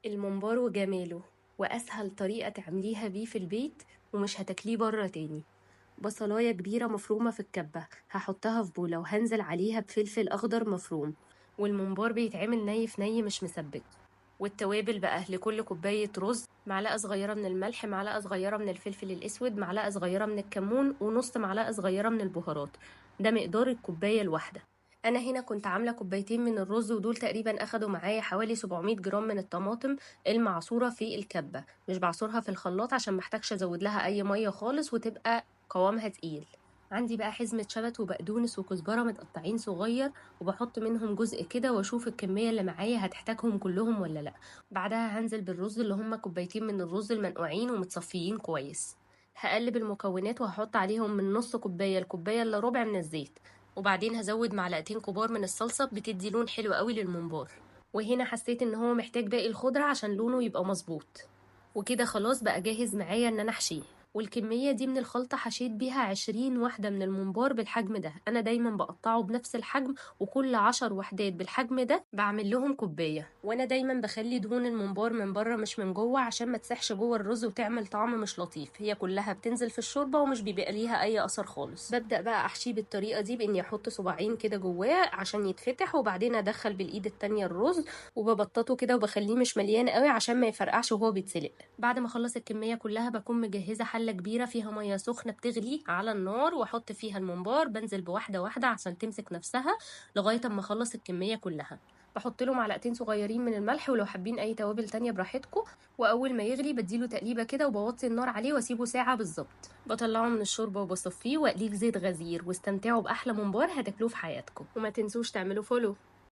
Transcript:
الممبار وجماله، وأسهل طريقة تعمليها بيه في البيت ومش هتاكليه بره تاني. بصلاية كبيرة مفرومة في الكبة هحطها في بولة وهنزل عليها بفلفل أخضر مفروم، والممبار بيتعمل ني في ني مش مسبك. والتوابل بقى لكل كوباية رز معلقة صغيرة من الملح، معلقة صغيرة من الفلفل الأسود، معلقة صغيرة من الكمون، ونص معلقة صغيرة من البهارات. ده مقدار الكوباية الواحدة. أنا هنا كنت عاملة كوبايتين من الرز، ودول تقريبا أخدوا معايا حوالي 700 جرام من الطماطم المعصورة في الكبة، مش بعصرها في الخلاط عشان محتاجش أزود لها أي مية خالص وتبقى قوامها تقيل. عندي بقى حزمة شبت وبقدونس وكزبرة متقطعين صغير، وبحط منهم جزء كده واشوف الكمية اللي معايا هتحتاجهم كلهم ولا لا. بعدها هنزل بالرز اللي هما كوبايتين من الرز المنقوعين ومتصفيين كويس. هقلب المكونات وهحط عليهم من نص كوباية لكوباية الا ربع من الزيت، وبعدين هزود معلقتين كبار من الصلصة بتدي لون حلو قوي للممبار. وهنا حسيت ان هو محتاج باقي الخضرة عشان لونه يبقى مظبوط، وكده خلاص بقى جاهز معايا ان انا احشيه. والكمية دي من الخلطة حشيت بيها 20 واحدة من الممبار بالحجم ده. أنا دايما بقطعه بنفس الحجم، وكل 10 وحدات بالحجم ده بعمل لهم كوباية. وأنا دايما بخلي دهون الممبار من بره مش من جوه عشان ما تسحش جوه الرز وتعمل طعم مش لطيف، هي كلها بتنزل في الشوربة ومش بيبقى ليها أي أثر خالص. ببدأ بقى أحشيه بالطريقة دي بإني أحط صباعين كده جواه عشان يتفتح، وبعدين أدخل بالإيد التانية الرز وببططه كده وبخليه مش مليان قوي عشان ما يفرقعش وهو بيتسلق. بعد ما أخلص الكمية كلها بكون مجهزة حلة كبيرة فيها مية سخنة بتغلي على النار، واحط فيها الممبار. بنزل بواحدة واحدة عشان تمسك نفسها لغاية اما اخلص الكمية كلها. بحط له معلقتين صغيرين من الملح، ولو حابين اي توابل تانية براحتكم. واول ما يغلي بديله تقليبة كده وبوطي النار عليه واسيبه ساعة بالظبط. بطلعه من الشوربة وبصفيه واقليه في زيت غزير، واستمتعوا باحلى ممبار هتاكلوه في حياتكم. وما تنسوش تعملوا follow.